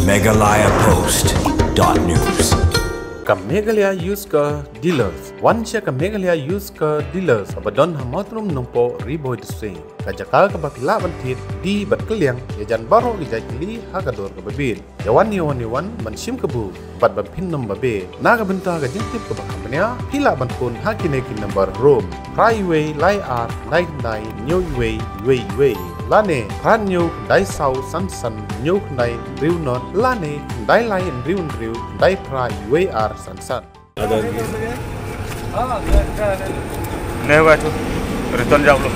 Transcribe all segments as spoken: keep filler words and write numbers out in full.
Meghalaya Post dot news. Ka Meghalaya Used Car Dealers. Wan sha ka Meghalaya Used Car Dealers, ba don ha Mawtrum Nongpoh, Ri Bhoi District. Ka jaka kaba phi lah ban thied die bad kylliang ïa jan baroh ki jait kali ha ka dor kaba bieit. Ïa wan, ïa wan, ïa wan ban shim kabu bad ban pyndonkam babe. Na ka bynta ka jingtip kaba kham bniah, phi lah ban phone ha kine ki number: rom phra wei lai ar khyndai khyndai hynñiew wei wei wei, lane phra hynñiew khyndai saw san san hynñiew khyndai hynriew nod, lane khyndai lai hynriew hynriew khyndai phra wei ar san san. Ne ba tu return jauh lu.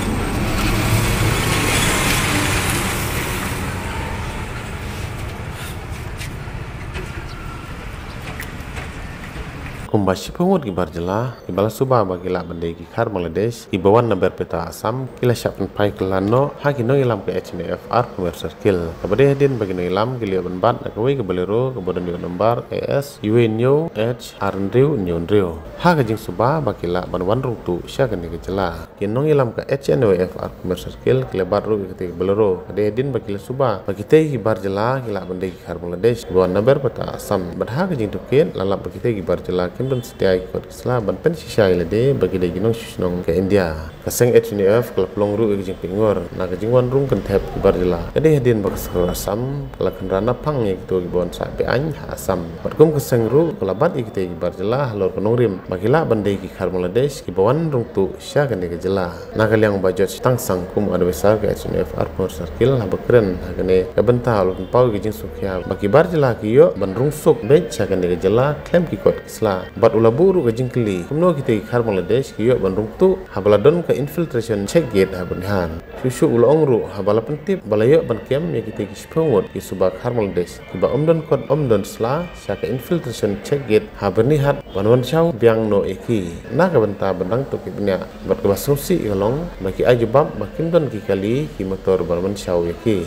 Kumba shiphew ngut ki bar jylla kiba la suba ba ki lah ban dei ki khar Bangladesh, kiba wan na Berpeta, Assam, ki la shah pynphai kylla noh ha ki nongïalam ka H and F Arphumer Circle. Kaba dei hadien ba ki nongïalam ki la ïoh ban bat na kawei ka Bolero kaba don ïa ka nombar A S wei hynñiew H ar hynriew hynñiew hynriew. Ha ka jingsuba ba ki lah ban wan rung tuh sha kane ka jylla, ki nongïalam ka H and F Arphumer Circle ki la bat ruh ïa katei ka Bolero. Ka dei hadien ba ki la suba ba kitei ki bar jylla ki lah ban dei ki khar Bangladesh kiba wan na Berpeta, Assam. Bad ha ka jingtohkit la lap ba kitei ki bar jylla kim don satia ki kot ki sla ban pynshisha ïa lade ba ki dei ki nongshong shnong ka India. Ka seng H and F ka la pynlong ruh ïa ka jingpynngor na ka jingwan rung kynthep ki bar jylla. Ka dei hadien ba ka sorkar Assam ka la kynran naphang ïa kito kiba wan sah beaiñ ha Assam. Bad kum ka seng ruh ka la bat ïa kitei ki bar jylla halor ka nongrim ba ki lah ban dei ki khar Bangladesh kiba wan rung tuh sha kane ka jylla. Na ka liang Bah George Tangsang, kum u advisor ka H and F Arphumer Circle, haba kren ha kane ka bynta u la pynpaw ïa ka jingsngewkhia ba ki bar jylla ki ïoh ban rung suk beit sha kane ka jylla khlem ki kot ki sla. Bad u la buh ruh ka jingkylli kumno kitei ki khar Bangladesh ki ïoh ban rung tuh haba la don ka infiltration check gate ha Byrnihat. Shuh shuh u la ong ruh haba la pyntip ba la ïoh ban kem ïa kitei ki shiphew ngut ki suba khar Bangladesh kiba ym don kot ym don sla sha ka infiltration check gate ha Byrnihat ban wan shaw biang noh ïa ki. Na ka bynta ban dang tohkit bniah bad kaba sngewsih ka long ba ki ai jubab ba kim don ki kali ki motor ban wan shaw ïa ki.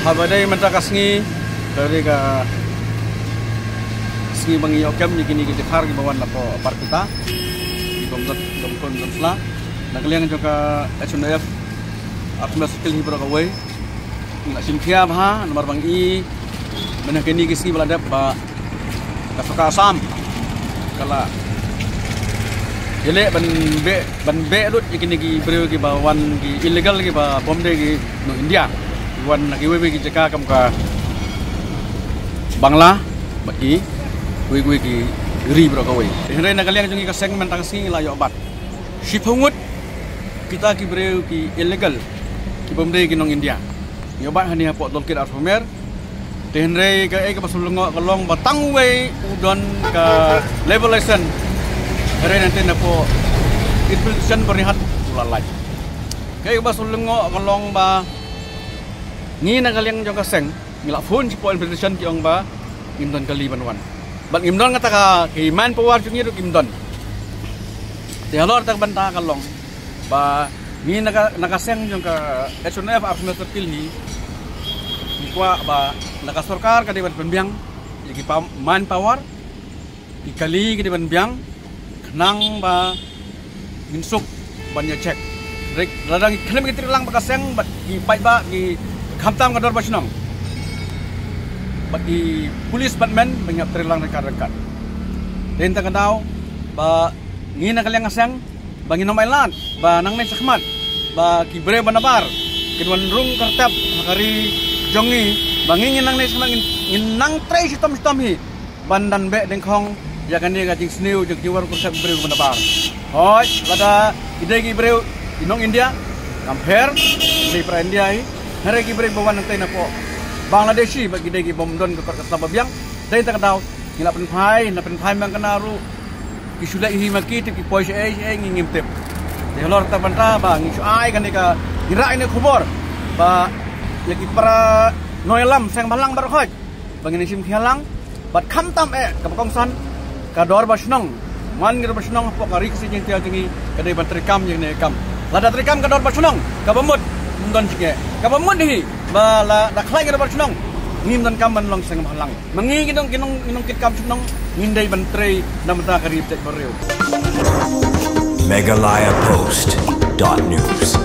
Haba dei mynta ka sngi, ka dei ka sngi ba ngi ïoh kem ïa kine ki dkhar kiba wan napoh Barpeta, ki bym don, bym don, bym don sla. Na ka liang jong ka H and F Arphumer Circle hi baroh kawei, ngi la shim khia bha namar ba ngi i mynta kine ki sngi ba la dep ba ka sorkar Assam ka la ïaleh ban beh, ban beh lut ïa kine ki briew kiba wan, ki illegal kiba bym dei ki nong India, ki wan na kiwei kiwei ki jaka kum ka Bangla bad kiwei kiwei ki ri baroh kawei. Hynrei na ka liang jong ngi ka seng mynta ka sngi la ïoh bat shiphew ngut kita ki briew ki illegal ki bym dei ki nong India. Ïoh bat hangne hapoh Dulkit Arphumer. Te hynrei kaei kaba shu lyngngoh ka long ba tang uwei u don ka labour license. Hynrei nangta napoh infiltration Byrnihat u la lait. Kaei kaba shu lyngngoh ka long ba ngi na ka liang jong ka seng ngi la phone shapoh infiltration, ki ong ba ngim don kali ban wan. Bad ngim don kata ka, ki manpower jong ngi ruh kim don. Te halor kata ka bynta ka long ba ngi na ka, na ka seng jong ka H and F Arphumer Circle hi, ngi kwah ba na ka sorkar ka dei ban pynbiang ïa ki pa-, manpower, ki kali ki dei ban biang, khnang ba ngin suk ban ïa check. Hynrei lada ngi khlem ki trei lang bad ka seng bad ki paidbah, ki khamtam ka dorbar shnong bad ki police department ba ngi hap trei lang ryngkat ryngkat. Te hynta ka daw ba ngi na ka liang ka seng ba ngin ym ailad ba nangne shakhmat ba ki briew ba nabar kin wan rung kyrtep ha ka ri jong ngi, ba ngi ngin nangne shakhmat ngin, ngin nang trei shitom shitom hi ban dang beh dyngkhong ïa kane ka jingsniew jong ki wan rung kyrtep briew ba nabar. Hooid, lada ki dei ki briew ki nong India kam pher, ki dei para India hi. Hynrei ki briew ba wan nangta napoh Bangladeshi bad ki dei ki bym don ka kot ka sla ba biang. Te hynta ka daw ngi la pynphai, la pynphai mynta ruh ki shu leit hi ma ki, tip ki poi shaei shaei ngi ngim tip. Te halor kata ka bynta ba ngi shu ai kane ka, ngi rah ïa kane ka khubor ba ïa ki para nongïalam seng bhalang baroh khoit ba ngin ïa shim khia lang bad khamtam eh kaba kongsan ka dorbar shnong. Man ka dorbar shnong hapoh ka Ri Khasi Jaiñtia jong ngi ka dei ban treikam ïa kane ka kam. Lada treikam ka dorbar shnong kaba mut, ym don jingeh. Kaba mut hi ba lada khlaiñ ka dorbar shnong ngim donkam ban long seng bhalang. Ma ngi ki nong, ki nong, ki nongkitkam shnong ngin dei ban trei na ka bynta ka ri bad ka jaitbynriew. Meghalaya Post dot news.